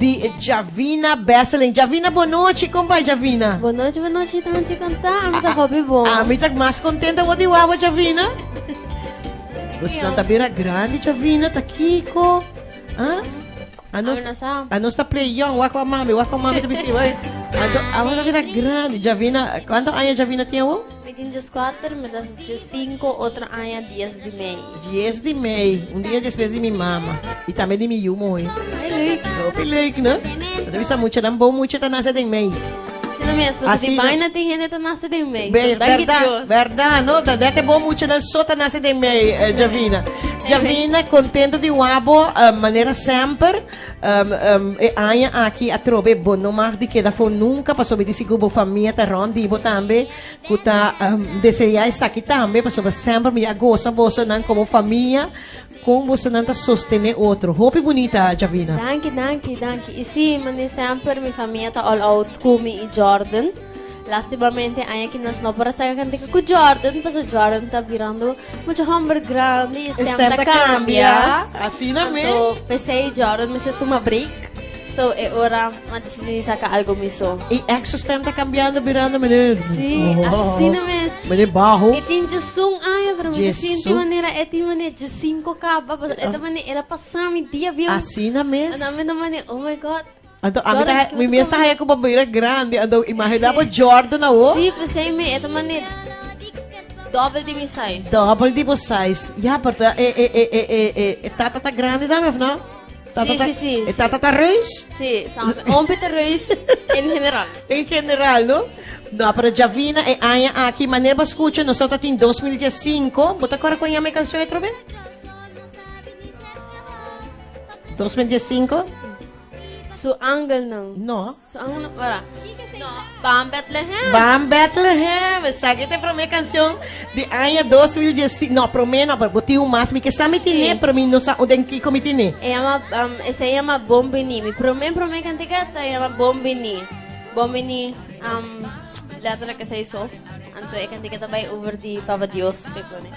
Di Javina Besseling. Javina, bon nochi. Kon bai, Javina? Bon nochi, bon nochi, tanchi kanta. Ami ta hopi bon. Ami ta mas kontento wou di wawa, Javina. Bosnan ta bira grandi, Javina. Ta kiko? Ah? Anos, Ami no sa. anos ta play young. Wak wa mami, wak wa mami ta bisti. Wak. Anto, awa ta bira grandi. Javina, kuanto aña Javina tin awo? Mi tin 14, mi ta 15 otro aña 10 di mei. 10 di mei, un dia despues di mi mama. I tambe di mi yu mooi. Ay, leuk. Hopi leuk, no? Ta bisa muchanan bon mucha ta nase den mei. Asina mes, pasobra Asina. di baina tin hende ta nase den mei. Be, So, danki berdad, Dios. berdad, no? Ta net e bon muchanan so ta nase den mei, eh, Javina. Javina, contento di wabo, eh, manera semper. Um, um, e aña aki atrobe bo no mag di keda fo nunca, pasobra mi di sigur bo famia ta rond di bo tambe. Ku ta deseá esaki tambe, pasobra semper mi a gosa bosonan komo famia, kon bosonan ta sostené otro. Hopi bunita, Javina. Danki, danki, danki. I sí, mane semper mi famia ta all out ku mi i Jordan. Lastimamente aña ki nos no por a saka kantika ku Jordan, pasobra Jordan ta birando mucho homber grandi i stem ta kambia. Asina mes. Anto p'esei Jordan mester tuma break. So e ora m'a disidí di saka algo mi so. E exostem ta cambiando birando meneer. Sí, asina mes. Meneer baho. E tin djesun aña pero mi ta sinti Djesun. manera e tin manera djesinko kaba pasobra e ta manera el a pasa mi dia bieu. Asina mes. Anto mi ta manera oh my God. Anto ami ta Jordan, mi mes ta haya ku bo bira grandi anto imagina bo Jordan awo. Sí, p'esei mi e ta manera dobbel di mi size. Dobbel di bo size. Ya, pero ta e e e e e e e tata ta grandi tambe of no? Tata Sí, ta, sí, sí, e sí. tata ta reus? Sí, tambe. Hombre ta reus en general. En general, no? No, pero Javina e aña aki, manera bo scucha, nos ta tin 2015. Bo ta acorda con yama e canción otro vez? 2015? Su angelnan. No. Su angelnan, para. No, Ban Bethlehem. Ban Bethlehem. Esaki ta e promé canción di aña 2015. No, promé no, pero bo tin un mas. Mi ke sa mi tine, Sí. pero mi no sa den kiko mi tine. E yama, um, esei yama Bon Bini. Mi promé, promé kantika ta yama Bon Bini. Bon Bini, um, letterlijk esei so. Anto e kantika ta bai over di Papa Dios, ke kone.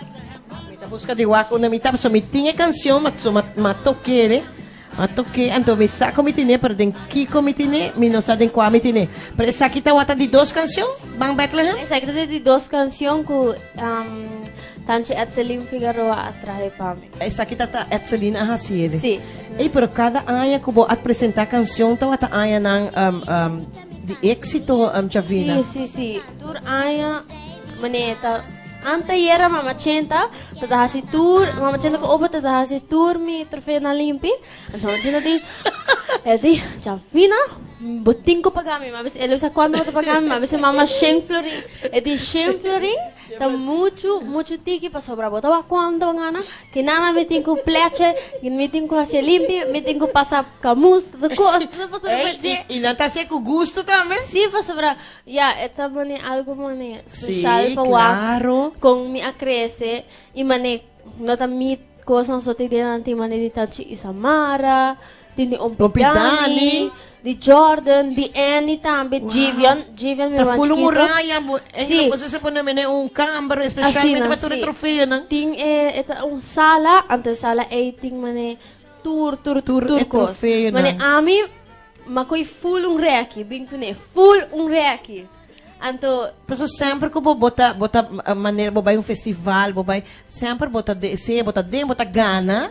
Mi ta buska di wak unda mi ta, pasobra mi tin e canción, ma, so, ma, ma tokere. Ma toke, anto mi sa ku mi tine, pero den kiko mi tine, mi no sa den kua mi tine. Pero esaki tawata di dos kanshon, Ban Bethlehem? Esaki ta di dos kanshon ku Tanchi Etselin Figaroa a trahe pa mi. Esaki ta ta Etselin a hasi ele? Si. Ey, pero kada aña ku bo a presenta kanshon tawata añanan di éksito, Chavina. Si, si, si. Tur aña manera ta Anteayera mama Chenta ta ta hasi tur, mama Chenta ku opa ta ta hasi tur mi trofeonan limpi. Anto mama Chenta di, el di, Chavina, bo tin ku paga mi. Mi a bisa, el a bisa kuantu bo ta paga mi? Mi a bisa mama shen florin. El di, shen florin ta muchu, muchu tiki pasobra bo ta wak kuantu bo gana. Ki nana mi tin ku pleche, mi tin ku hasi limpi, mi tin ku pasa kamus, tur kos, tur pasobra Ey, dje. i nan ta hasié ku gustu tambe? Sí, pasobra Ya, e ta mane algo mane special Sí, pa wak claro. con mi a crece y mane no ta mi cosnan so tin den tin mane di Tanchi Isamara, tin di Ompi Ompi Dani, Dani. di Jordan, di Annie tambe, Jivian, Jivian mi Ta mas full un chiquito. muraya, bo, eh, Sí. bo se pone mene un camber especialmente Asina, pa tur e sí. trofeonan. Tin e, e ta un sala, anto e sala ey tin mane tur, tur, Tur tur e cos. trofeonan. Mane ami Ma koe full un reki, bin kuné, full un reki. Anto. Pasobra semper ku bo bo ta bo ta manera bo bai un festival, bo bai, semper bo ta de sea bo ta den bo ta gana.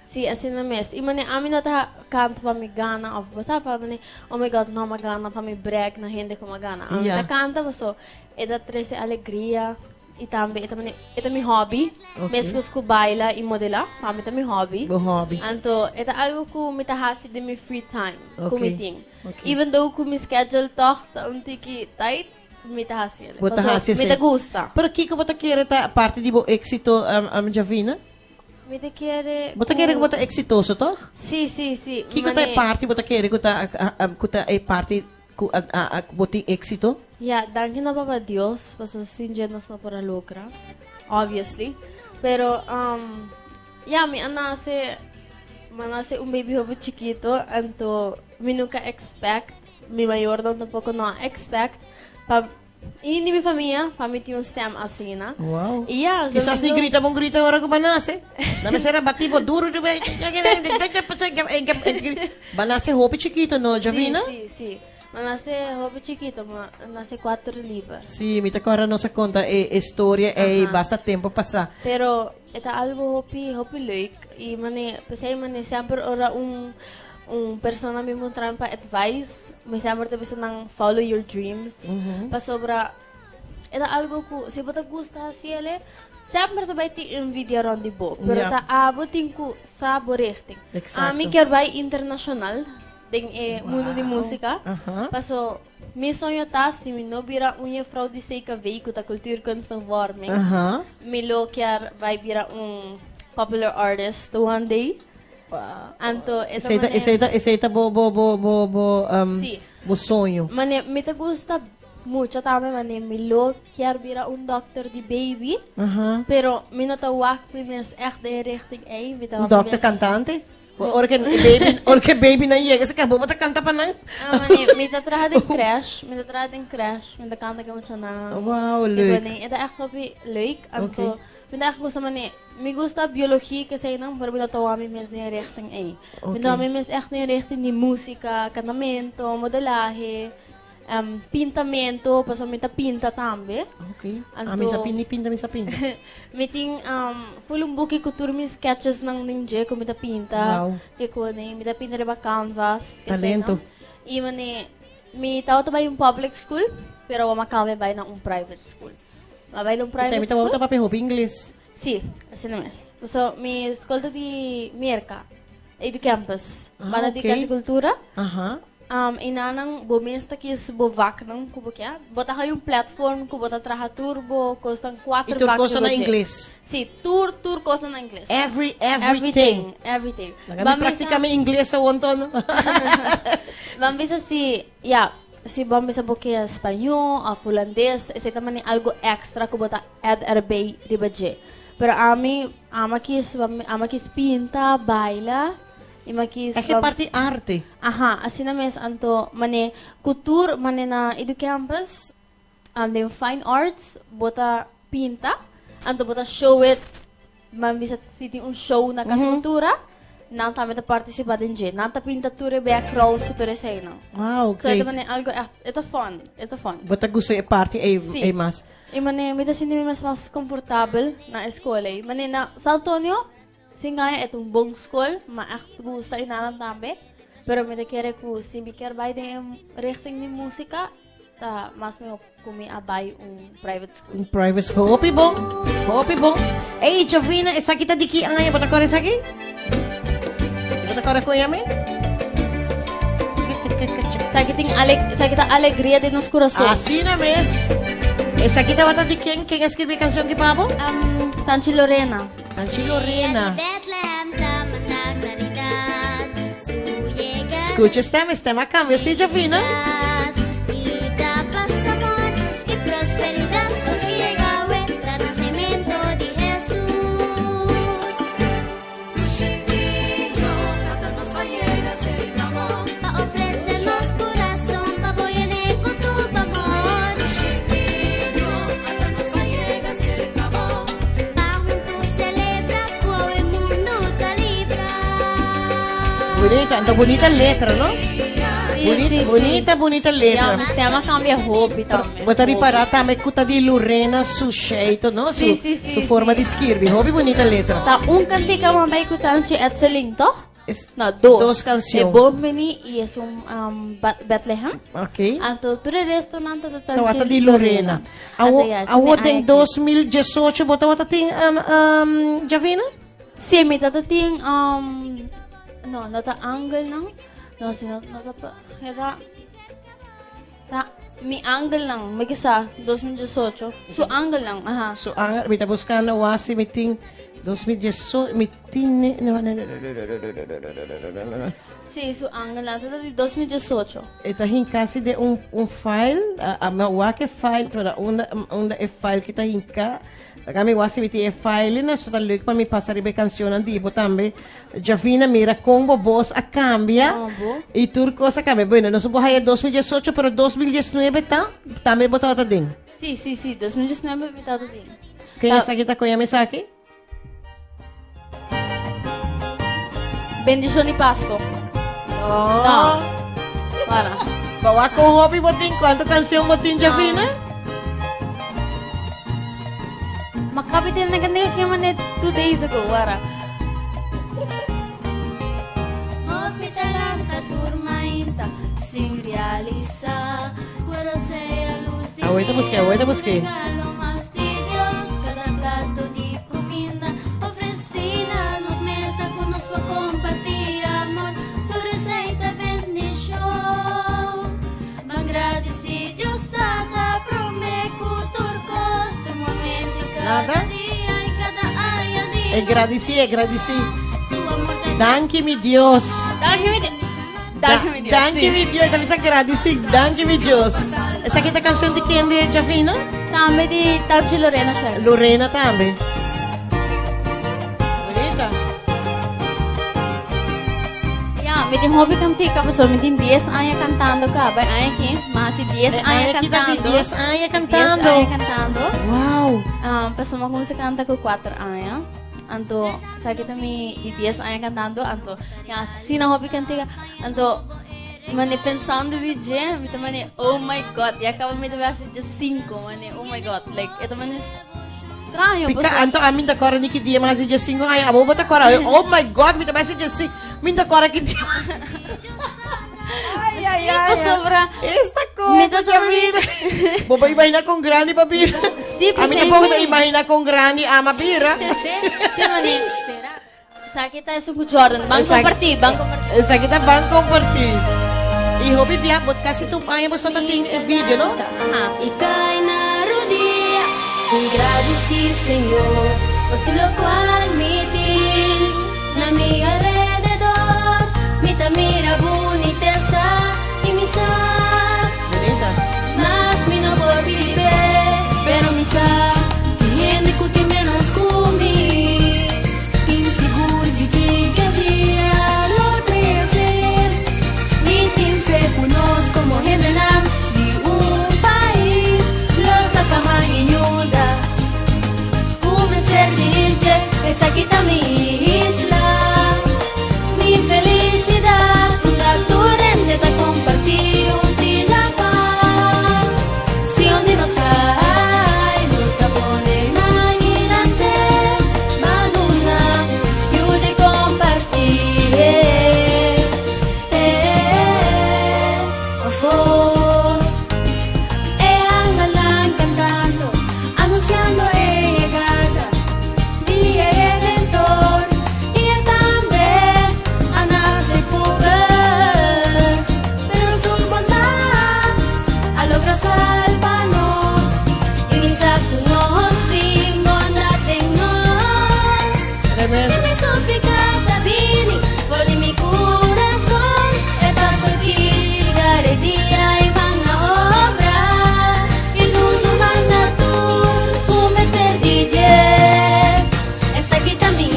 Sí, asina mes. I manera ami no ta kanta pa mi gana òf bo sa pa manera, oh my God, no m'a gana pa mi brag na hende ku m'a gana. Ami ta kanta pasobra e ta trese alegria. I tambe e ta mane, e ta mi hobby. Ok. Meskos ku baila i modelá, pa mi ta mi hobby. Bo hobby. Anto e ta algu ku mi ta hasi den mi free time ku mi Ok, tin. ok. Even though ku mi schedule tòg ta un tiki tight, mi ta hasi el. Bo ta Paso hasi mi esei. ta gusta. Pero kiko bo ta kere ta parti di bo éksito, Javina? Mi ta kere Bo ta kere ku ku. bo ta eksitoso, tòg? Sí, sí, sí. Kiko ta e Mane. parti bo ta kere ku ta ku ta e parti Ku a a bo tin éxito? Ya, danki na Papa Dios, pasobra sin dje nos no por a logra, obviously. Pero, um, ya, mi a nase, mi a nase un baby hopi chikito, anto mi nunca expect, mi mayornan tampoco no a expect pa. I di mi famia, pa mi tin un stem asina. Wow. I ya, so Kisas ni mi grita bon grita ora ku ba nase. Na mester a bati bo duru. Ba nase hopi chikito no, Javina? Si, si, si. Ma nase hopi chikito, ma nase cuatro liber. Si, mi ta kòrda nos a konta e e storia ei Aha. basta tempu pasá. Pero e ta algo hopi, hopi leuk. I mane, p'esei mane semper ora un un persona mi mustrami pa advice, mi semper ta bisa nan follow your dreams. Pasobra e ta algo ku si bo ta gusta hasi el'e, semper ta bai tin envidia rònt di bo. Pero Ja. ta abo tin ku sa bo richting. Exacto. Ami kier bai internashonal den e mundo di músika. Aha. Paso mi soño ta si mi no bira un juffrouw di CKV ku ta Cultuurkunst en Vorming, Aha. mi lo kier bai bira un popular artist one day. Anto e ta Esei ta, mane- esei ta, esei ta bo, bo, bo, bo, bo, um, Sí. bo soño. Mane, mi ta gusta mucho tambe, mane, mi lo kier bira un dokter di baby, Aha. pero mi no ta wak mi mes echt den e richting ei. Mi ta Un wak mi dokter mes- cantante? Ora ke baby, ora ke baby nan yega, se ka bo ta canta pa nan. Ah, mane, mi ta traha den crash, mi ta traha den crash, mi ta canta ke mucha nan. Wow, Ik leuk. weet niet, het is echt hopi leuk. Anto, Oké. mi ta echt gusta mane, mi gusta biologie ke sei nan, pero mi no ta wak mi mes den e richting ei. Mi ta wak mi mes echt den e richting di musica, cantamento, modelahe. Um, pintamento, pasobra mi ta pinta tambe. Ok. Anto, Ah, mi sa pinta, pinta, mi sa pinta. mi tin um, full un buki ku tur mi sketches nan den dje ku mi ta pinta. Wow. Ke kone, mi ta pinta riba canvas. ke Talento. sei nan. I mane, mi tabata bai un public school, pero awor mi a cambia bai na un private school. Mi a bai na un private Esei mi school. tabata papia hopi ingles. Si, asina mes. Pasobra mi skol ta di Merca, Edu Campus. Ah, Banda di ok. Casa Cultura. Aha. Um, i nanan bo mes ta kies bo vaknan ku bo ke. Bo ta haña un platform ku bo ta traha tur bo kosnan I kuater tur vak kos ta riba na dje. ingles. Si, tur tur kosnan na ingles. Every, everything. Everything, everything. Laga mi Ban bisa praktika mi ingles awor anto. Ban bisa si, ya, si ban bisa bo ke spañó òf hulandes, esei ta mane algu èkstra ku bo ta add erbij riba dje. Pero ami, ama kies, ama kies pinta, baila. I ma kis E ke parti arte. Aha, asina mes anto mane ku tur mane na Edu Campus den Fine Arts bo ta pinta anto bo ta show it man bisa si tin un show na Casa Cultura nan tambe ta participa den dje nan ta pinta tur e background ku tur eseinan. Wow, So e ta great. mane algo echt e ta fun e ta fun. Bo ta gusta e parti ei Si. ei mas. I mane mi ta sinti mi mes mas comfortabel na e skol ei. Mane na San Antonio Sin gaña e ta un bon skol, ma echt gusta i nanan tambe. Pero mi ta kere ku si mi kier bai den e richting di musika, ta mas mihó ku mi a bai un private school. Un private school. Hopi bon. Hopi bon. Ey, Jovina, esaki ta di ki aña? Bo ta kòrda esaki? Bo ta kòrda kon yami? Esaki tin ale, esaki ta alegria den nos kurason. Asina mes. Esaki tabata di ken? Ken a skirbi e kanshon ki pa bo? Um, Tanchi Lorena. Anchi Lorena. Scucha stem, stem a cambia si Jovina. Bunita, anto bunita letra, no? Bunita, Sí, sí, bunita, bunita letra. Ja, se llama cambia hopi tambe. Bo ta ripará tambe ku ta di Lorena su sheito, no? Su, Sí, sí, sí, su forma sí. di skirbi. Hopi bunita letra. Ta un cantica mambay ku tanchi Etseling, toch? Es No, dos. Dos canción. E Bon Bini y es un um, Bethlehem. Ok. Anto tur e resto nan ta tanchi Tawata di Lorena. Awo, Anto, ja, awo mi den aki. 2018 bo tawata tin um, um, Javina? Sí, mi tata tin um, no, no ta angel nan. No, si no, no ta pa, era ta mi angel nan, mi kisa 2018. Su angel nan, aha. Su angel, mi ta buscando wasi mi tin 2018, mi tin no, no, no, no, no, no, no, no, no, no, no. Si, su angelnan. Ta di 2018. E ta hinká si den un un file, a mi a wak e file, pero unda unda e file ki ta hinká. Laga mi wak si mi tin e file na, so ta leuk pa mi pasa riba e cancionnan di bo tambe. Javina, mira con bo voz a cambia. Oh, bo. Y tur cos a cambia. Bueno, nos bo haya 2018, pero 2019 ta, tambe bo tabata den. Si, si, si, 2019 mi tabata den. Ken Ta- esaki ta koña mi esaki? Bendicion di Pasco. Oh. No. Para. Ba wak con hopi bo tin? Cuanto canción bo tin, Javina? Ma kapi tin na kande que mane 2 days ago, wara. Hopi taranta turmainta sin realisa. Cuero sea luz Ah, ahorita busqué, ahorita busqué. Regalo mas di Dios, cada plato di cuminda ofrecida nos mesa cu nos por compartir amor. Tu receita bendición. Ban gradici Dios Tata prome cu tur cos, tur momento, cada Nada? dia y cada aña di E gradici, e gradici. Su amor ta Danki mi Dios. Danki mi Dios. Danki mi Dios. Danki si. mi Dios. Tambe sa gradici. Danki mi Dios. Esaki ta canción di ken di Javina? Tambe di Tanchi Lorena Sherman. Lorena tambe. Bonita. Ja, mi tin hopi cantica, pasobra mi tin 10 aña cantando caba. E aña aki, mas di 10 E aña aña aki ta di cantando. 10 aña 10 cantando. aña cantando. Wow. Pasobra mi a cuminsa canta cu 4 aña. Anto, sa ki ta mi di 10 aña cantando, anto, ja, asina hopi cantica. Anto, mane pensando di dje, mi ta mane, oh my God, ya caba mi ta bay haci dje 5, mane, oh my God, like, e ta mane straño, Pica, pasobra anto ami ta cora ni ki dia mi haci dje 5 aña, abo bo ta cora, oh my God, mi ta bay haci dje 5, mi ta cora ki dia. Ay, ay, Sí, ay, ay. pasobra Esta mi cosa ta ta toma bira. Bo por imagina con grandi pa bira. Sí, A mi pues, tampoco ta sí. imagina con grandi ama bira. Sí, sí, mane. Esaki ta esun cu Jordan. Ban Esaki- comparti, ban comparti. Esaki ta ban comparti. Y hopi bia, bo casi tur aña bo sa ta tin e video, no? Aha. Y cai na rodia y gradici Señor por tur locual mi tin na mi alrededor. Mi ta mira buniteza y mi sa Bonita. mas mi no por pidi p'e, pero mi sa tin hende cu tin menos cu mi. Tin sigur di ki ke dia lo trece. Mi tin fe cu nos como hendenan di un pais lo saca man y yuda. Cu mester di dje, esaki ta mi isla. Mi felicidad, unda tur hende ta comparti un pida pan. Si un di nos cay, nos ta pone man y lant'e, ban una, yuda y comparti. Eh, eh, oh, E angelnan cantando, anunciando e yegada di e Redentor. Y e tambe a nace pober, pero su bondad a logra salba nos. Y mi sa cu nos tin bondad den nos. Tremendo. Mi suplica ta bini for di mi curason, e paso aki dia y man na obra. Y duna man na tur cu mester di dje. Esaki ta mi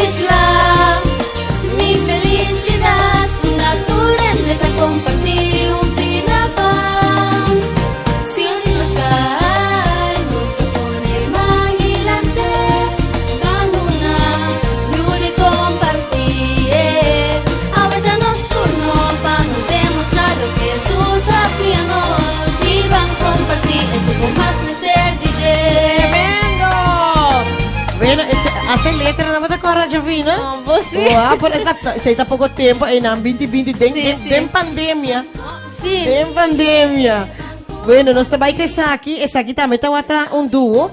isla, mi felicidad, unda tur hende ta comparti un pida pan. Si un di nos cay, nos ta pone man y lant'e, ban una, yuda y comparti. Awe ta nos turno pa nos demostra loke Jesus a siña nos. Y ban comparti esun cu mas mester di dje. Tremendo! Bueno, ese, hace letra no te acuerdas, Javina? No, bo si. Wow, pero esta, se está poco tiempo, en 2020, den, Si, den, si. den pandemia. Si. Den pandemia. Bueno, nos ta bai cu esaki. Esaki tambe tawata un duo.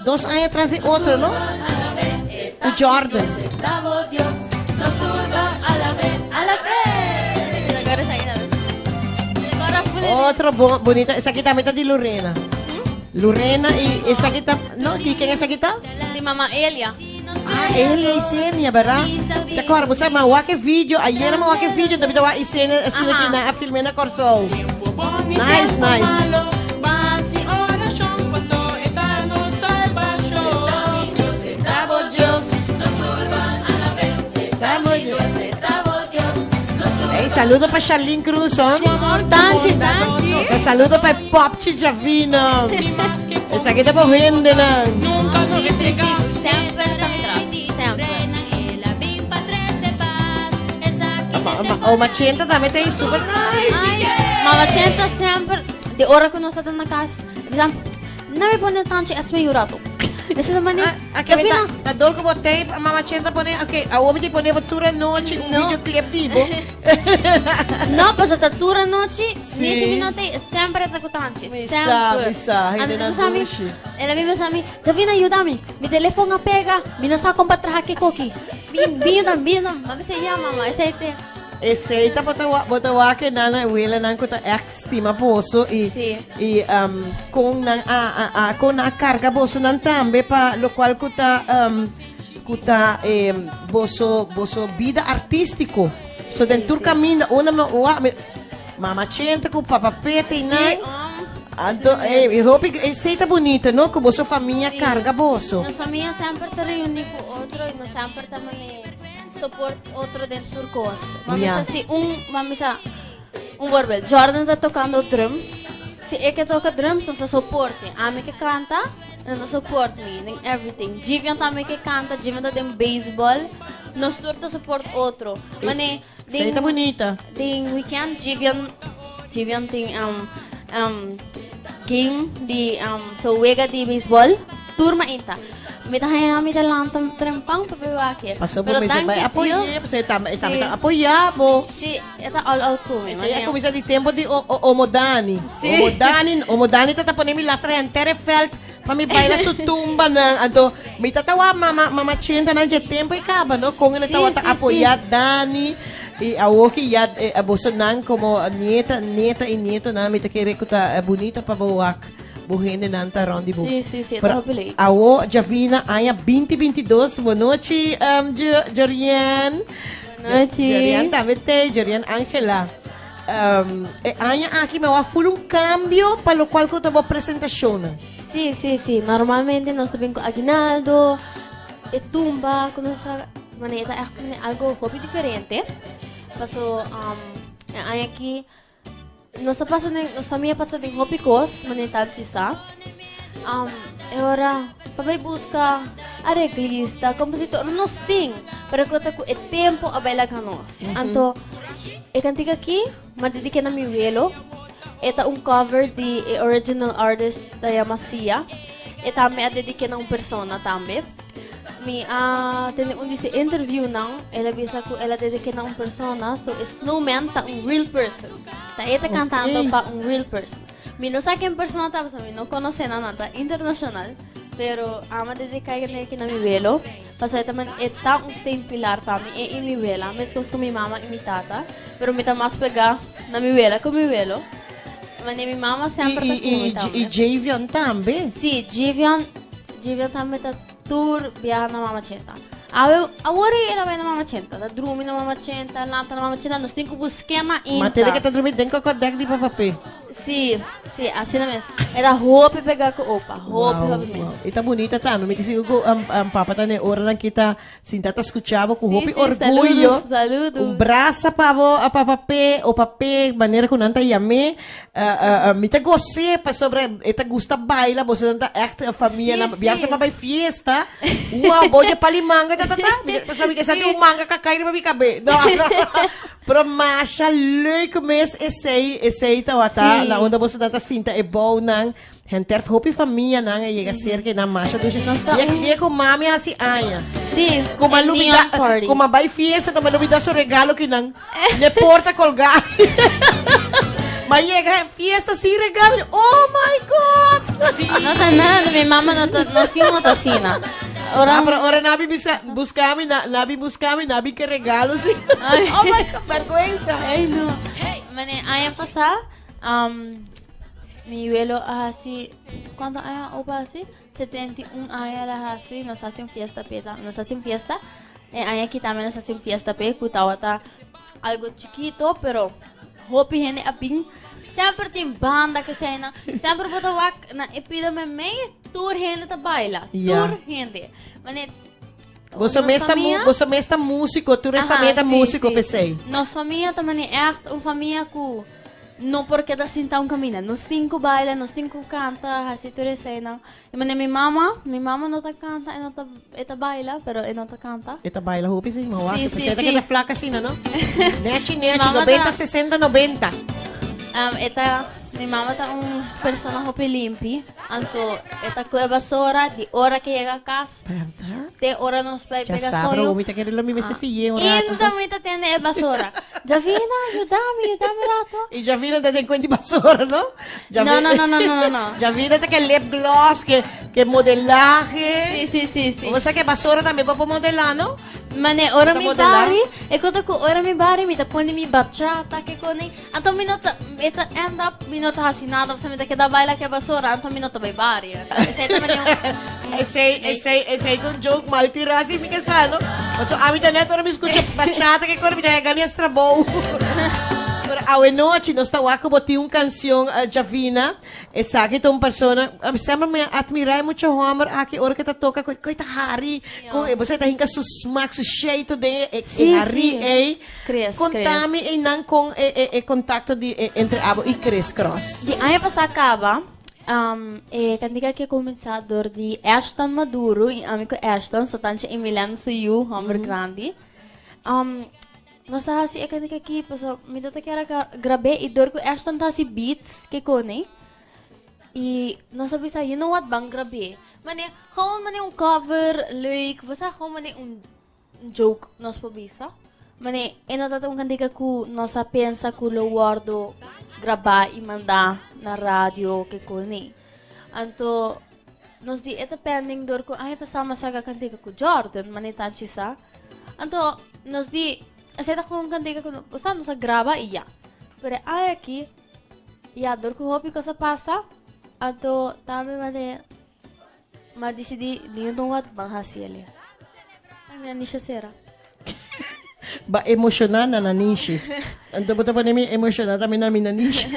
2 aña tras di otro, no? Cu Jordan. A la vez. Agora esaki tambe. Agora full. Otro bonita. Esaki tambe ta di Lorena. Lorena y esaki ta... No, di ken esaki ta? Di Mama Elia. Ah, ele e Isenia, verdad? Te acorda, você ma wak video, ayer ma wak video, también wa Isenia, asina ki na a filme na Kòrsou. Nice, nice. Hey, saludo pa Charlene Cruz, oh. Danki, danki. Eh, saludo pa Popchi Javino. Esaki ta pa hende nan. Si, si, si. Semper ta tras. Semper. O Machenta tambe ta super nice. Ay, Mama Chenta semper, di ora ku nos ta na kas, bisa, na mi pone tanchi esme un rato. Desi na mani, Ah, ah, Jafina, ta dor ku bo tape, Mama Chenta pone, ok, awo mi ti pone bo tur anochi un No. videoclip di bo. No, pues ta tur anochi, Si. ni si mi no te, semper ta ku tanchi. Mi sa, Semper. mi sa, hende Anto nan bisa mi, dushi. El a bin bisa mi, Jafina, yuda mi, mi telefon a pega, mi no sa kon pa traha ke koki. Bin, bin yuda mi, bin yuda mi. M'a bisa, ya mama, esei te. Esei ta bota wa, bota wa ke nan a wela nan ku ta echt stima boso i Sí. i um, kon nan a, a, a kon nan a karga boso nan tambe pa lokual ku ta um, ku ta eh, boso boso bida artístiko. So den tur kaminda una ma wa mi, mama Chenta ku papa Pete i nan. Sí, um, Anto, eh, i hopi esei ta bunita, no? Ku boso famia karga boso. Nos famia semper ta reuni ku otro i nos semper ta mane support otro den tur kos. Mami Ja. sa si un, mami sa un voorbeeld. Jordan ta tocando drums. Si e ke toca drums, nos ta soporte. Ami ke canta, nos ta support mi den everything. Jivian tambe ke canta, Jivian ta den baseball. Nos tur ta support otro. Mane, Esei ta bunita. Den weekend, Jivian, Jivian tin um, um, game di um, so wega di baseball. Tur mainta. Mi ta haña mi ta lanta trempan pa bay wak. Paso bo Pero mester danki bay apoy'é, Dios. pasobra e tambe e tambe Sí. ta apoyá bo. Sí, e ta all out ku mi. Esei a Mane- kuminsá di tempo di o, o, Omodani. Sí. Omodani, Omodani ta ta pone mi lastra henter e veld pa mi baila su tumbanan. Anto mi ta ta wak mama, mama Chenta nan dje tempo e kaba, no? Kon e Sí, tawata sí, apoyá Dani. I awor ki ya eh, bosonan komo nieta, nieta i nietonan mi ta kere ku ta bunita pa bo wak. Bo hendenan ta rond di bo. Sí, sí, sí, Pero ta hopi leuk. awo, djavina, aña 2022. Bo nochi, um, Jorian. Nochi. Jorian tambe te, Jorian Angela. Um, e aña aki me wa full un cambio pa lo cual ku ta bo presentacionnan. Sí, sí, sí. Normalmente nos ta bin ku aguinaldo, e tumba, ku nos ta manera ta echt algo hopi diferente. Paso, um, e aña aki Nos ta pasa den, nos famia pasa den hopi kos, manera tal chisa. Um, e ora, pa bai buska areglista, kompositor, nos tin, pero ku ta ku e tempo a bai laga nos. Anto, e kantika aki, m'a dediké na mi welo. E ta un cover di e original artist ta yama Sia. E tambe a dediké na un persona tambe. Mi a tene un di su interviewnan, el a bisa ku el a dediké na un persona, so e snowman ta un real person. Ta e ta kantando pa un real person. Mi no sa ken persona ta, pasobra mi no konosé nan, nan ta internashonal, pero amo a dediká e aki na mi welo, pasobra e ta e ta un steun pilar pa mi, e i mi wela, meskos ku mi mama i mi tata, pero mi ta mas pegá na mi wela ku mi welo. Mane mi mama semper ta ku mi tambe. I Javion tambe? Sí, Javion, Javion tambe ta Tur biaha na Mama Chenta. Awe, awor ei el a bai na Mama Chenta. Ta drumi na Mama Chenta, lanta na Mama Chenta. Nos tin ku busk'é mainta. Ma tene ke ta drumi den kokodèk di Papa P. Sí, sí, asina mes. E ta hopi pegá ku opa. Hopi, Wow, hopi mes. wow. E ta bunita tambe. Mi ta sigur ku Papa ta n'e oranan ki ta sinta ta skucha bo ku Sí, hopi sí, orguyo. saludos, saludos. Un brasa pa bo, a Papa P, Opa P, manera ku nan ta yam'é. Mi ta gos'é pasobra e ta gusta baila, boso nan ta echt e famia nan biaha pa bai fiesta. Wow, bo dje pali manga ta ta ta. Pasobra mi ke sa tin un manga ka kai riba mi kabe. No, pero masha leuk mes esei, esei tawata na unda boso nan ta sinta e bounan. Henter hopi famianan a yega cerca y nan masha dushi. Dia cu mami haci aña. Sí, Cu ma e lubida, neon party. cu ma bay fiesta, cu ma lubida su regalo ki nan ne porta colga. Ma yega fiesta sin regalo. Oh my God! No ta nada, mi mama no ta, nos tin no ta asina. Ora, Ah, pero ora nabi bisa, buscami, na, nabi buscami, nabi ke regalo sí. Ay. Oh my God, vergüenza. Ay, no. Mane, aña pasá, um, Mi welo a hasi, cuanto aña opa a hasi? 71 aña el a hasi, nos hasi un fiesta p'e tambe. Nos hasi un fiesta, e aña aki tambe nos hasi un fiesta p'e ku tabata algo chikito, pero hopi hende a bin. Semper tin banda ke eseinan. Semper bo ta wak na e pida meimei, tur hende ta baila. Ja. Tur hende. Mane, Boso nos mes ta mu- famia- boso mes ta músiko, tur e Aha, famia ta sí, músiko sí. p'esei. Nos famia ta mane echt un famia ku no por keda sinta un kaminda. Nos tin ku baila, nos tin ku kanta, hasi tur eseinan. I mane mi mama, mi mama no ta kanta, e no ta, e ta baila, pero e no ta kanta. E ta baila hopi sí, ma wak, Sí, sí, p'esei ta sí. keda flaka asina, no? Nechi, nechi, Mama ta- 90, 60, 90. Um, e ta, mi mama ta un persona hopi limpi, anto e ta kue basora di ora ke yega kas. Berdad? Te ora nos bai Ya pega sabra, soño. mi ta kere lo mi mester fiye un rato. Inda mi ta tende e basura. Javina, ayudami, ayudami un rato. Y Javina ta den cuenta di basura, no? No, no, no, no, no, no, no. Javina ta ke lip gloss, ke, ke modelaje. Sí, sí, sí, sí. Bo sa ke basura tambe bo por modela, no? Mane, ora Ta mi modela? bari, e kota ku ora mi bari, mi ta pone mi bachata ke kone. Anto mi no ta, e ta end up, mi no ta hasi nada, pasobra mi ta keda baila ku e basura, anto mi no ta bai bari. Esei ta mane un. Esei, esei, esei ta un joke mal tirá si mi ke sa, no? Pasobra ami ta net ora mi skucha bachata ke kore mi ta gani es trabou. Pero awe nochi nos ta wak ku bo tin un kansion, Javina. Esaki ta un persona, ami semper mi a admirá e mucha hòmber aki ora ke ta toka ku e ta hari, ku e bo sa e ta hinka su smak, su sheito den e Sí, hari sí. ei. Chris, Konta Chris. mi einan kon e e e kontakto di e entre abo i Chris Cross. Di aña pasá kaba, um, e kantika aki a kuminsá dor di Ashton Maduro i ami ku Ashton, so tanchi Emilem su yu, hòmber grandi. Um, nos ta hasi e kantika aki pasobra mi ta ta kier a grab'é i dor ku Ashton ta hasi beats ke kone, i nos a bisa, you know what, ban grab'é. Mane, gewoon mane un cover leuk, bo sa, gewoon mane un joke nos por bisa. Mane, e no ta un kantika ku nos a pensa ku lo wòrdu grabá i mandá na radio ke kos ni. Anto nos di e ta pending dor ku aña pasá mi a saka kantika ku Jordan, mane tanchi sa. Anto nos di esei ta un kantika ku nos a graba i ya. Pero e aña aki ya dor ku hopi kos a pasa, anto tambe mane M'a disidí di un wat ban hasi el'e. Ay, mi nanishi sera. Ba emoshoná na nanishi. Anto bo ta pone mi emoshoná tambe na mi nanishi.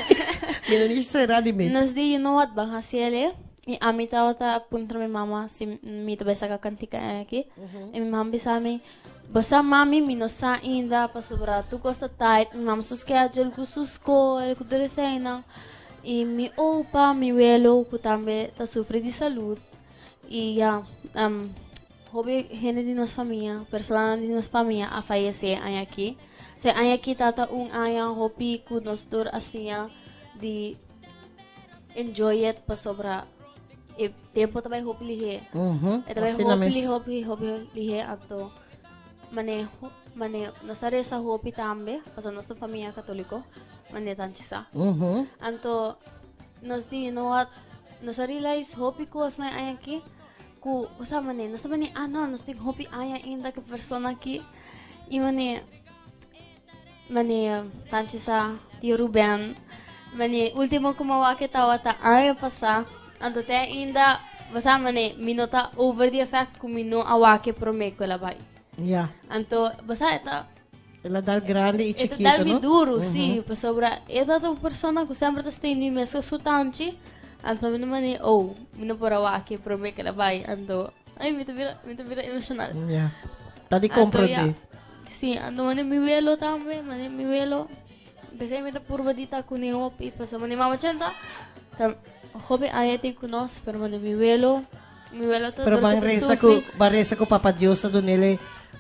Mi nanishi sera di mi. Nos di you know what ban hasi el'e. I ami tabata puntra mi mama si mi ta bai saka kantika aki. I mi mama bisa mi, Bo sa mami, mi no sa ainda pasobra tur kos ta tight. Mi mama su schedule ku su skol, ku tur eseinan. I mi opa, mi welo ku tambe ta sufri di salud. I ya, hopi hende di nos famia, personanan di nos famia a fayesé aña aki. So e aña aki tabata un aña hopi ku nos tur a siña di enjoy it pasobra e tempo ta bai hopi lihé. E ta bai Asina hopi mes. lihé, hopi, hopi lihé. Anto mane, mane nos ta resa hopi tambe, pasobra nos ta famia katoliko. Mane tanchi sa. Anto nos di, you know what, nos a realize hopi kosnan aña aki ku, osea mane, nos ta mane, ah no, nos tin hopi aña ainda ku persona aki. I mane, mane tanchi sa, tio Ruben, mane ultimo ku mi a wak e tabata aña pasá, anto te ainda, osea mane, mi no ta over di e fact ku mi no a wak e promé ku el a bai. Ya. Anto, bo sa, e ta El a dal grandi i E ta chikito, dal mi no? duru, sí, pasobra e ta un persona ku semper ta steun mi mes ku su tanchi, anto mi no mane, oh, mi no por a wak e promé ku el a bai, anto, ay, mi ta bira, mi ta bira emoshonal. Ya. Ta di Anto, komprondé. ya. Sí, anto mane mi welo tambe, mane mi welo, p'esei mi ta purba di ta kuné hopi, pasobra mane mama Chenta ta hopi aña tin ku nos, pero mane mi welo, Mi welo ta Pero dor ban ku ta reza ku, sufri. ban reza ku Papa Dios ta dunele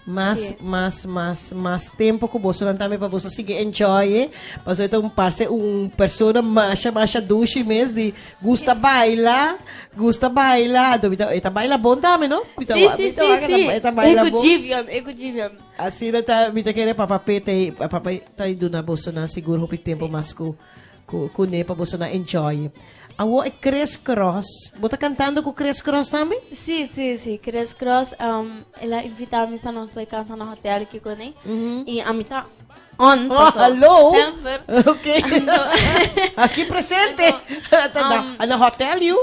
mas, Sí. mas, mas, mas tempo ku bosonan tambe pa boso sigui enjoy. Pasobra e ta un parse un persona masha, masha dushi mes di gusta baila, gusta baila. Anto mi ta, e ta baila bon tambe, no? Mi ta Sí, wa- sí, mi ta sí, wak e ta sí. e ta E baila ku bon. Givion, e ku Givion. Asina ta, mi ta kere Papa P ta, Papa ta duna bosonan sigur hopi tempo mas ku Ku kuné pa boso na enjoy. Awor e Chris Cross, bo ta kantando ku Chris Cross tambe? Sí, sí, sí. Chris Cross, um, el a invita mi pa nos bai kanta na hotel ki kuné. I ami ta on, Oh, paso hallo. semper. Ok. Anto, Aki presente. Anto, Ta na, na hotel yu?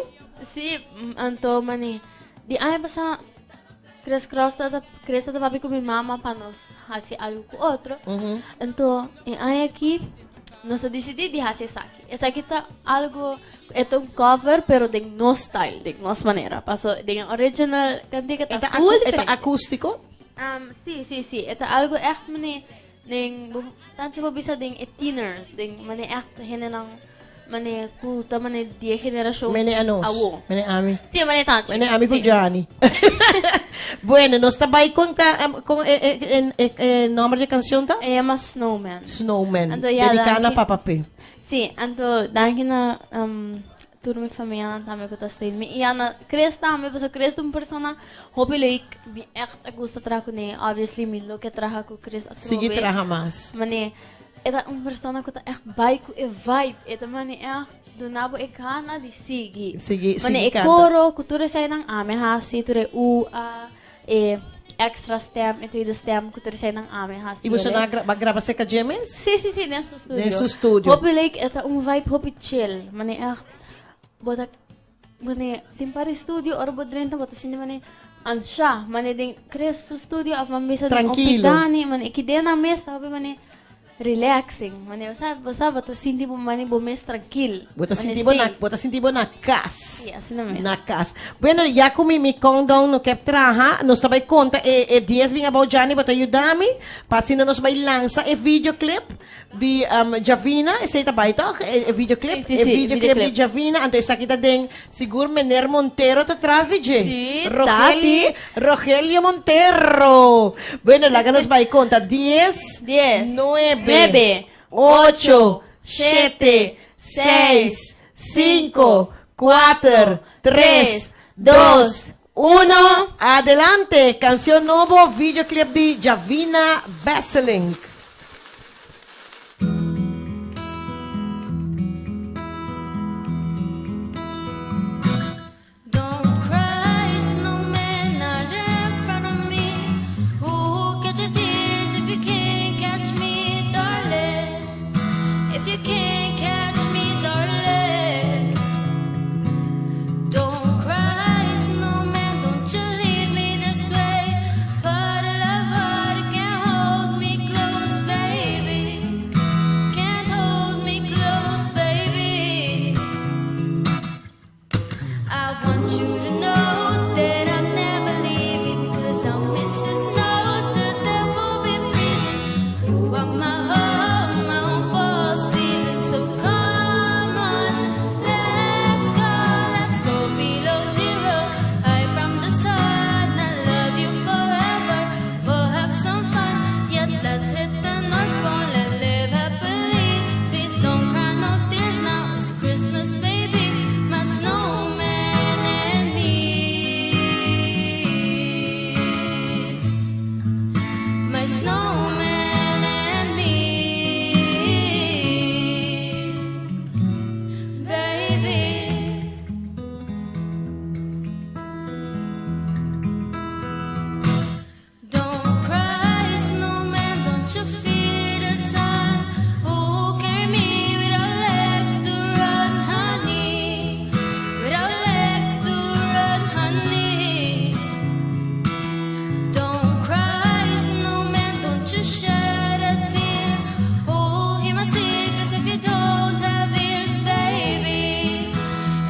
Sí. Si, anto mane di aña pasá Chris Cross ta Chris ta papia ku mi mama pa nos hasi algu ku otro. Anto e aña aki nos a disidí di hasi esaki. Esaki ta algu e ta un cover pero den nos style, den nos manera. Paso den e original kantika ta full E ta diferente. akústiko? Si, si, si. E ta algu ègt mane Den bo tanchi bo bisa den e tieners, den mane echt hendenan mane ku ta mane di e generashon Mene a nos. awo. Mene ami. Sí, mane tanchi. Mene ami ku Sí. Gianni. Bueno, nos ta bai kon ta em, kon e e e e e nomber di e kanshon ta? E yama Snowman. Snowman. Anto ya, Dediká na danki. Papa P. Sí, anto danki na em, Tur mi famianan tambe ku ta steun mi. I Ana, Chris tambe, pasobra Chris ta un persona hopi leuk. Mi ègt a gusta traha kuné. Obviously mi lo ke traha ku Chris atrobe. Sigui traha mas. Manera, e ta un persona ku ta ègt bai ku e vibe. E ta manera ègt duna bo e gana di sigui. Sigui, sigui Manera e kanta. koro ku tur eseinan ami a hasi, tur e u, a, e extra stem, e tweede stem ku tur eseinan ami a hasi. I boso nan a graba serka dje mes? Sí, sí, sí, den su studio. Den su studio. Hopi leuk, e ta un vibe hopi chill. Manera echt, bo ta, manera, tin par di studio ora bo drenta bo ta sinti manera ansha. Manera den Chris su studio of nan bisa den Trankilo. Opidani, manera ki den nan mes ta hopi manera Relaxing, mane bo sa, bo sa bo ta sinti bo mane bo mes trankil. Bo ta Mane sinti bo na, safe. bo ta sinti bo na kas. Sí, asina mes. Na kas. Bueno, ya ku mi mi countdown no kep traha, nos ta bai konta e e dies bin abou Gianni bo ta yuda mi pa asina nos bai lansa e videoclip di Javina, esei ta bai tòg? E e videoclip, Sí, sí, e sí, videoclip di videoclip. Javina, anto esaki ta den sigur Mener Montero ta tras di dje. Sí, Rogelio, tati. Rogelio Montero. Bueno, laga nos bai konta. Dies, Dies, nuebe, nuebe, ocho, shete, seis, sinku, kuater, tres, dos, uno. Adelante! Kansion nobo, videoclip di Javina Besselink. Don't cry, snowman, not in front of me. Who'll catch your tears if you can't catch me, darling? If you can't catch me, darling. Don't cry, snowman, don't you leave me this way. Puddle of water can't hold me close, baby. Can't hold me close, baby. I want you to know that I'm never leaving Cause I'll miss the snow, the devil be freezing You are my home, my home for season So come on, let's go, let's go below zero High from the sun, I love you forever We'll have some fun, yes, let's hit the North Pole And live happily Please don't cry no tears now, it's Christmas, baby My snowman and me My snowman and me Baby Don't cry, snowman, don't you fear the sun Who carry me without legs to run, honey Without legs to run, honey Don't cry, snowman, don't you shed a tear Oh, hear my secrets if you don't have ears, baby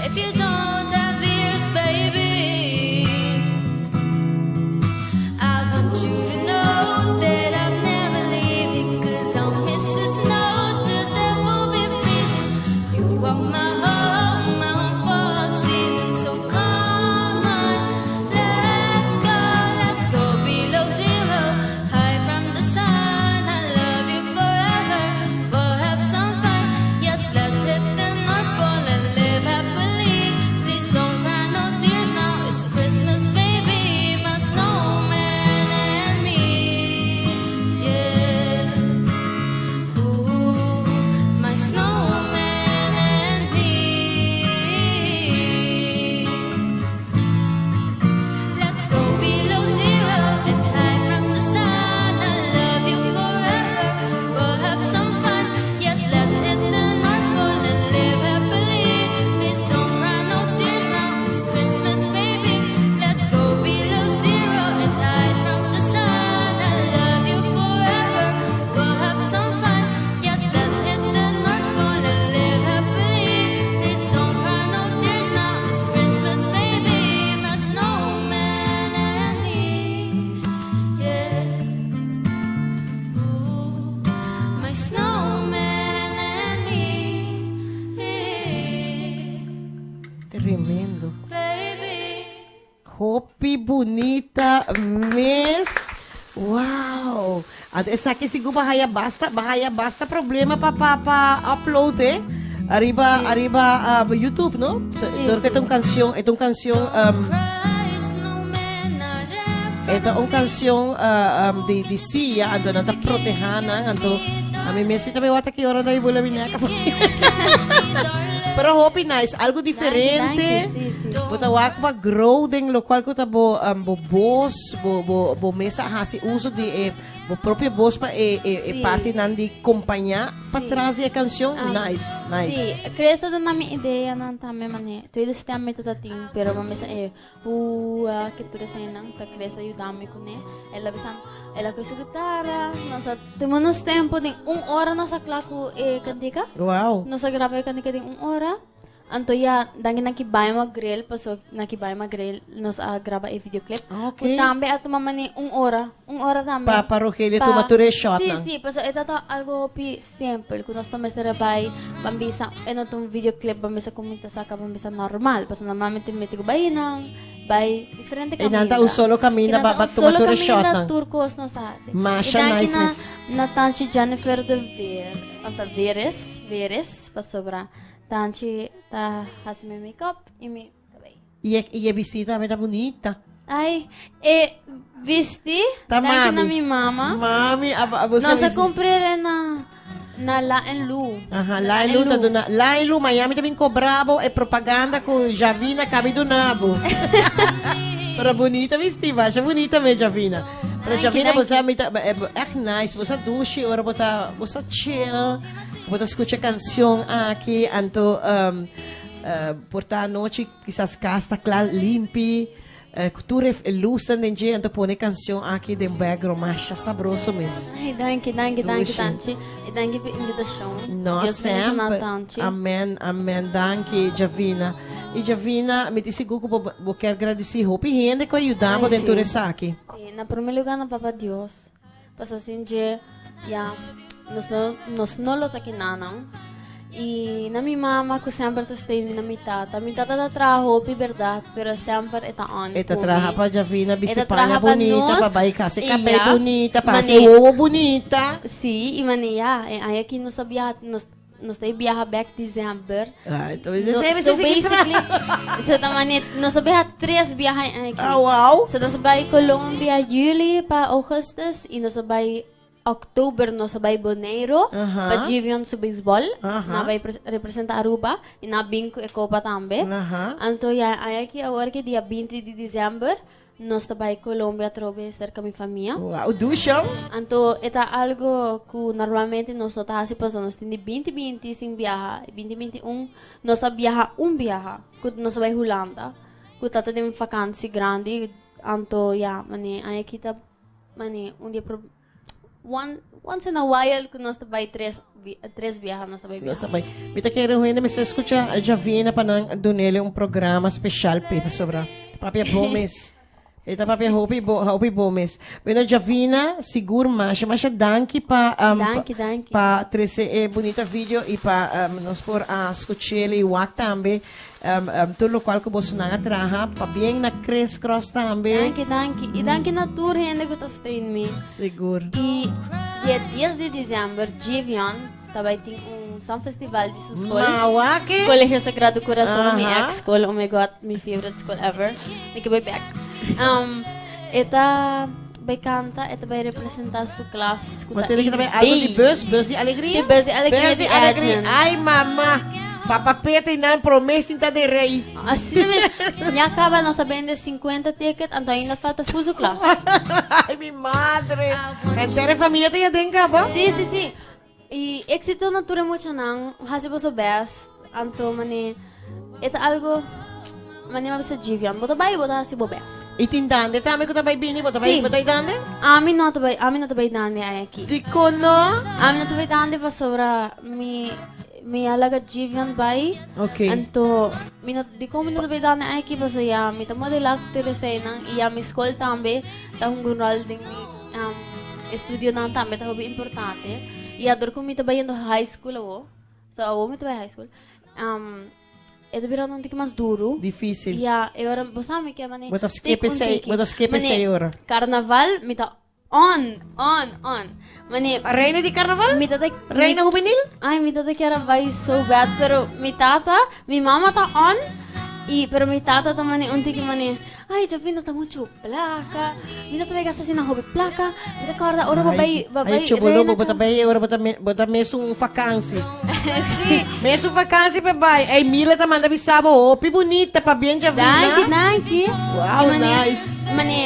If you don't have ears, baby I want you to know that I'm never leaving Cause I'll miss the snow, the devil be freezing You are my home, my home for a season So come on, let's go, let's go below zero High from the sun, I love you forever We'll have some fun, yes. Tremendo. Hopi bunita mes. Wow. Anto esaki sigur ba haya basta, ba haya basta problema pa pa pa upload eh. Ariba ariba uh, YouTube, no? So, Sí, door que sí. ta un canción, eta un canción um, eta un canción uh, um, di di Sia, anto nan ta proteha nan, anto a mi mes tambe wata ki ora dai bula bineka. Pero hopi nice, algo diferente. Danki, danki, sí, sí. Bo ta wak pa grow den locual cu ta bo, um, bo bos, bo, bo, bo mes a haci uso di e, bo propio bos pa e, e, e Sí. partinan di compaña pa Sí. tras di e cancion. Ah, Nice, nice. Sí, Chris ta duna mi ideanan tambe mane. Tweede stem mi ta tin, pero mami sa e hua ke tur esainan ta Chris a yuda mi kuné. El a bisa, el a kohe su gitara, nos a tuma nos tempo den un ora nos a kla ku e kantika. Wow. Nos a graba e kantika den un ora. Anto ya, danki na ki Baima Grill, paso na ki Baima Grill nos a graba e videoclip. Ah, ok. Ku tambe a tuma mane un ora, un ora tambe. Pa- pa Rogelio tuma tur e shot Sí, nan. sí, paso e tata algo hopi simpel, ku nos no mester a bai ban bisa, e no ta un videoclip ban bisa ku mi ta saka ban bisa normal, paso normalmente mi mete ku bai nan, bai diferente E nan kaminda. ta un solo kaminda E nan pa- ta pa un tuma solo tur e shot kaminda, nan. tur kos nos a hasi. Masha E danki nice na, mes. na tanchi Jennifer de Veer, of ta Veres, Veres, pasobra Tanchi ta hasi mi make-up i mi kabei. I e, i e bisti tambe ta bunita. Ai, e bisti Ta danki na mami. mi mama. Mami, a, a busca Nos a bisti. compr'e na na La en Lu. Aha, La en Lu ta duna. La en Lu, Miami ta bin cobra bo e propaganda cu Javina cabi duna bo. Pero bunita bisti, basha bunita me Javina. Pero Danki, Javina, bo danki. sa mi ta, eh, echt nice, bo sa dushi ora bo ta, bo sa chill. Bo ta scucha cancion aki, anto um, uh, por ta anochi quizás cas ta cla limpi, uh, cu tur e luznan den dje, anto pone cancion aki den background, masha sabroso mes. Ay, danki, danki, danki, Dushi. Tanchi. Y danki pa invitacion. No, Dios bendiciona semper. Tanchi. Amen, amen. Danki, Javina. Y Javina, mi ta sigur cu bo, bo kier gradici hopi hende cu a yuda bo Ay, den tur sí. esaki. Sí, na primer lugar na Papa Dios. Paso sin dje ya nos no nos no lo ta kinanan. Y na mi mama cu semper ta steun mi na mi tata. Mi tata ta traha hopi berdad, pero semper e ta on E ta cu traha mi. pa Javina E bisti ta paña traha pa bunita, nos. pa bai casa e Y cabey ya. bunita, pa haci Mane- wowo bunita. Sí, y mane ya, e aña aki nos a biaha, nos Nos ta biaha back December. Ah, entonces No, ese so ese sí que tra- basically, so ta mane, nos a biaha tres biaha en aki. Ah, wow. So nos a bai Colombia juli pa augustus y nos a bai oktober nos a bai Boneiro Aha. pa Givion su baseball. Aha. Na bai pres- representa Aruba y na bin cu e copa tambe. Aha. Anto ya ay aki awor ki dia 20 di december Nos ta bai Colombia atrobe serka mi famia. Wow, dusham. Anto e ta algo ku normalmente nos no ta hasi pasobra nos tin di binti binti sin biaha. Binti binti un nos a biaha un biaha ku nos a bai Hulanda ku ta ta den vakansi grandi. Anto ya mane aña aki ta mane un di e One, once in a while ku nos ta bai tres, tres biaha nos ta bai Nos biaha. ta bai. Mi ta kere un hende mester skucha Javina pa nan dunele un programa special p'e pasobra papia bo mes. E ta papia hopi bo, hopi bo mes. Bueno Javina, sigur masha masha danki pa um, Danki, danki. pa trese e bunita video y pa um, nos por a skuch'el y wak tambe um, um, tur lokual ku bosonan a traha. Pabien na Chris Cross tambe. Danki, danki. I danki na tur hende ku ta steun mi. Sigur. I dia 10 di december, Givion ta bai tin un San Festival di su skol. Mawa ke? Colegio Sagrado Corazon, mi Aha. ex school. Oh my God, mi favorite school ever. Mi ke bai back. Um, e ta bai canta, e ta bai representa su klas. ku Ma ta tiene que también algo di AB. bus, bus di alegria. Di bus di alegria Bus di di alegria. Edgen. Ay, mama. Papa Peter nan promesa ta de rey. Asina mes, ya caba nos a bende 50 ticket, anto ainda falta fuso klas. Ay, mi madre. Entera familia ta ya den caba. Sí, sí, sí. Y éxito na tur e muchanan, hasi boso best, anto mane, e ta algo, mane m'a bisa Jivian, bo ta bai, bo ta hasi bo best. Y tin dande tambe cu ta bai bini, bo ta bai, Sí. bo ta bai dande? Ami no ta bai, ami no ta bai dande ay aki. Dicon no? Ami no ta bai dande pasobra mi Mi a laga Jivian bai. Ok. Anto, mi no, dikon mi no ta bay dana aki? Pasobra ya mi ta modela tur eseinan i ya mi skol tambe ta hunga un ròl den mi um, estudionan tambe ta hopi importante. I ador ku mi ta bayendo high school awo, so awo mi ta bay high school, um, E ta birando un tiki mas duru. Difícil. Ya, e ora, bo sa mi ke mane. Bo ta skip tik un esei, tiki. bo ta skip Mane, esei ora. Carnaval, mi ta on, on, on. Mane, Reina di carnaval? mi tata... Reina juvenil? Ay, mi tata kier a bai so bad, pero mi tata, mi mama ta on, y, pero mi tata ta mane un tiki mane, ay, Javinda ta mucho placa, mi no ta bai gasta asina hopi placa, mi ta corda ora bo bai, bo bai Ay, chobolo, reina bo ta ka- bai ora bo ta me, bo ta mes un vakantie. Sí. Mes un vakantie pe bai. Ey, Mila ta manda bisa bo hopi bunita, pabien Javina. Danki, danki. Wow, Y mane- nice. Mane,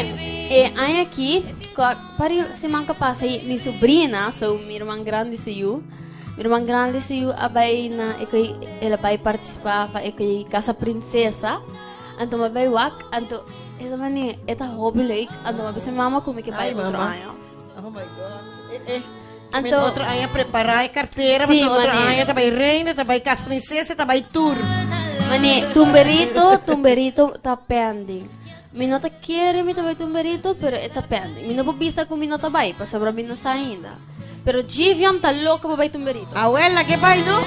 e aña aki, ko- pari siman ka pasa y mi sobrina, so mi ruman grandi su yu, mi ruman grandi su yu a bai na e koe, el a bai participa pa e koe Casa Princesa. Anto mi a bai wak, anto e ta mane, e ta hopi leuk, anto mi a bisa mi mama ku mi ke bai Ay, otro mama. aña. Oh my God. Eh, eh. Anto, otro aña prepara e cartera, Sí, pasobra otro mane. aña ta bai reina, ta bai Cas Princesa, ta bai tour. Mane, tumberito, tumberito ta pending. Mi no ta kere mi ta bai tumberito, pero e ta pending. Mi no por bisa ku mi no ta bai, pasobra mi no sa ainda. Pero Givian ta loco pa bai tumberito. Abuela, ke bai, no?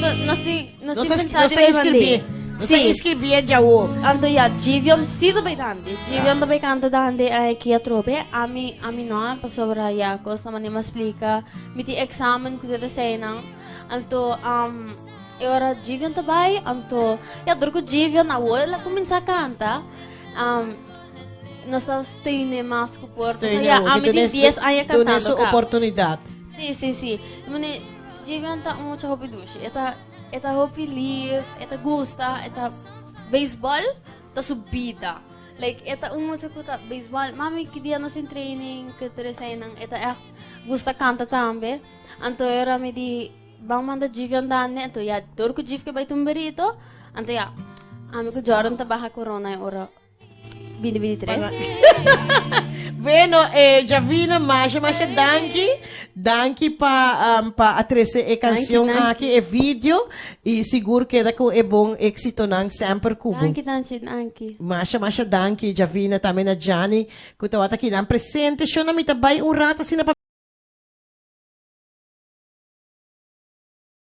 Nos, nos tin, nos Nos tin a, pensado nos di ta bai inscribí. mandé. Nos ta Sí. inscribí djawo. Anto ya, Givian sí ta bai dande. Givian ta bai canta dande aki atrobe. Ami, ami no, pasobra ya, cos na manera mi a splica. Mi tin examen cu tur eseinan. Anto, um, e ora Givian ta bai, anto, ya, dor cu Givian awor el a cuminsa canta, um, Nos ta steune mas ku por. Steune Ya, awor. ami tin Dune- 10 aña Dune cantando su kaba. oportunidad. Sí, sí, sí. Mane, Jivian ta un mucha hopi dushi. E ta, e ta hopi lief, e ta gusta, e ta baseball ta su bida. Like, e ta un mucha ku ta baseball. Mami, ki dia nos tin training, ke tur eseinan. E ta echt gusta canta tambe. Anto e ora mi di, ban manda Jivian dande. Anto ya, dor ku Jiv ke bai tumberito. Anto ya, ami ku Jordan ta baha corona e ora. 2023. Bueno, eh, Javina, masha, masha danki. Danki pa, um, pa atrese e canción Danki, danki. aki, e video. Y sigur keda ku e bon éxitonan semper ku bo. Danki, danki, danki. Masha, masha danki, Javina, tambe na Gianni, ku tawata kinan presente. Shona, mi ta bai un rato asina pa.